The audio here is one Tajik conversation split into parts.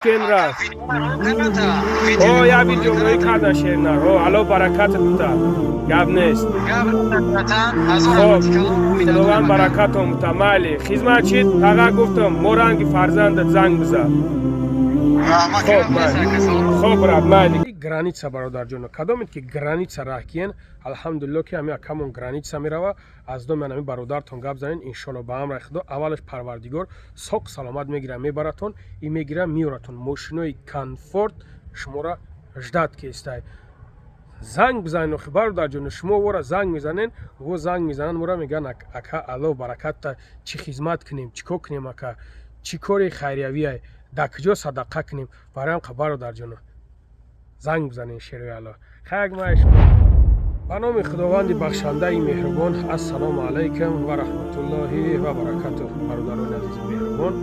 Кенра. О, я видео рӯй карда шернар. О, Алло баракатат бута. Гап нест. Хоб, Худованд баракатон бута. Майли, хизмат чид? Тага гуфтам, мо ранги фарзандат занг биза. Хоб, майли. Хоб, брат, майли. Граница, бародарҷоно, кадомед ки граница раҳ киен, алҳамдулилло ки ҳами акамон граница мерава. Аз доми ҳами бародартон гап занен, иншолло ба амраи Худо аввалаш Парвардигор соқ саломат мегира мебаратон и мегира меоратон. Мошинои комфорт шуморо ждать кестай. Занг бизанен охи, бародарҷоно, шумо вора занг мезанен, во занг мезананд мора, мегӯянд: «Ака, Алло баракатта, чӣ хизмат кунем, чӣ кор кунем, ака, чӣ кори хайриявиай, дар куҷо садақа кунем?» Барои ҳам, бародарҷоно, занг бизанен. Шерои Алло, хайр май шумо. Ба номи Худованди бахшандаи меҳрубон. Ассалому алайкум ва раҳматуллоҳи ва баракатуҳ. Бародарони азизи меҳрубон,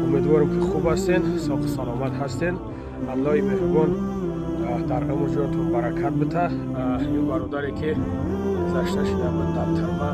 умедворам ки хуб ҳастен, соқу саломат ҳастен. Аллоҳи меҳрубон дар умр ҷонатон баракат бита. Ин бародаре ки гузашта шуда буд дар тюрьма.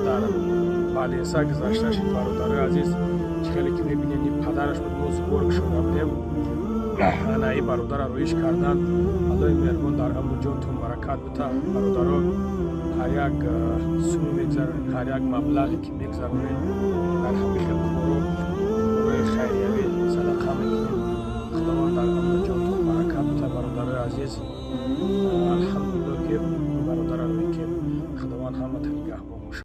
Дар Валенса гузашта шуд. Бародарои азиз, чӣ хеле ки мебинед, ин падараш буд, мо сбор кушода будем, ана ин бародара рӯиш кардан. Аллоҳи меҳрубон дар амру ҷонтон баракат бита. Бародаро, ҳар як суме мегзаронед, ҳар як маблағе ки мегзаронед.